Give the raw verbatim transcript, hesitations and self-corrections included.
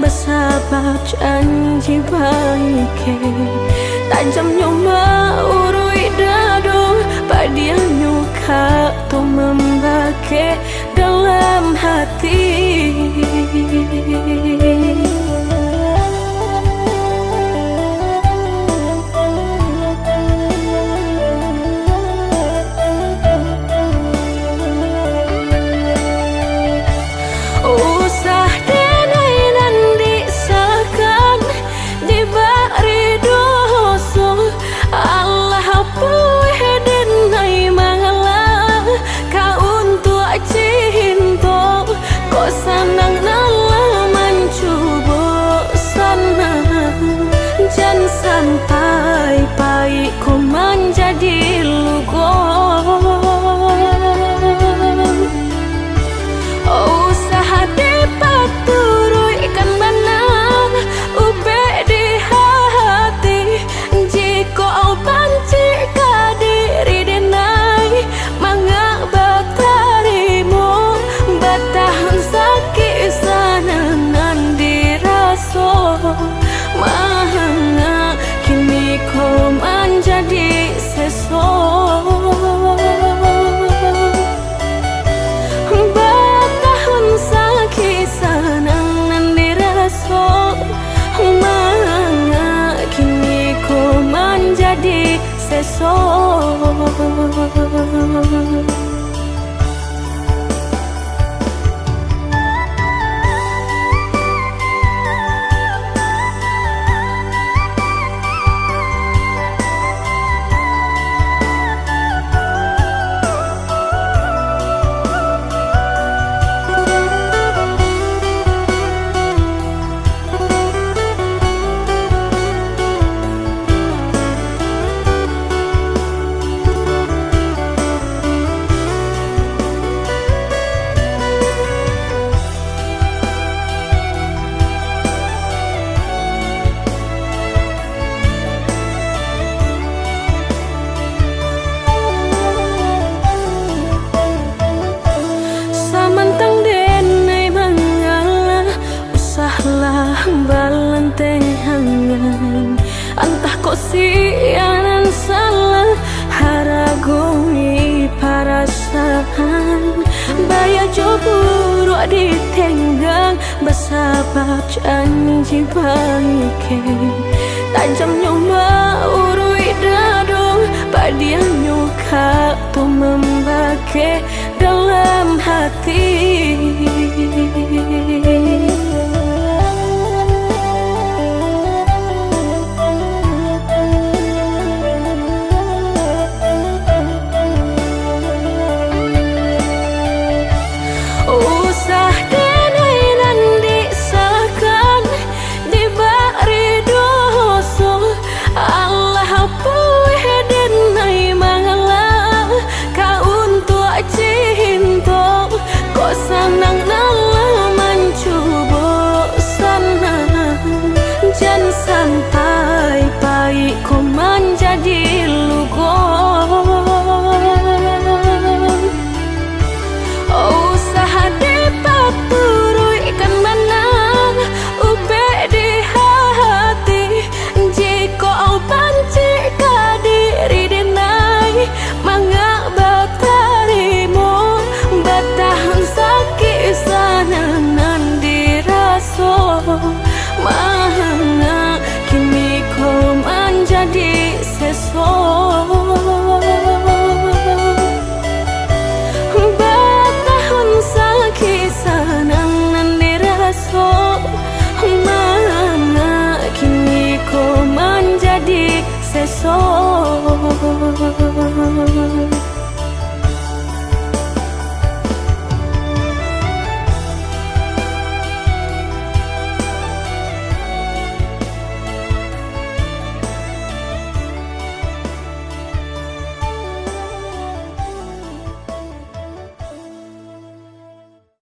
Basabab janji baike, tajamnyo mauruik dado, padiahnyo ka tu mambakeh dalam hati. Usah denai nan disalahkan, dibari doso, Allah apuih denai mangalah. Ka untuak cinto, kok sanang nan lah mancubo sanang. Jan sampai paik ko manjadi luko. Usah dipaturuikkan bana, ubek di hati. Jikok au pancik ka diri denai, mangak batarimo, batahun sakik sanang nan diraso. Mangak kini ko manjadi seso. Batahun sakik sanang nan diraso, mangak kini ko manjadi seso. Samantang denai mangalah, usahlah balantehangan. Antah kok sia nan salah, haragoi parasaan. Baiak jo buruak ditenggang, basabab janji baike. Tajamnyo mauruik dado, padiahnyo ka tu mambakeh dalam hati.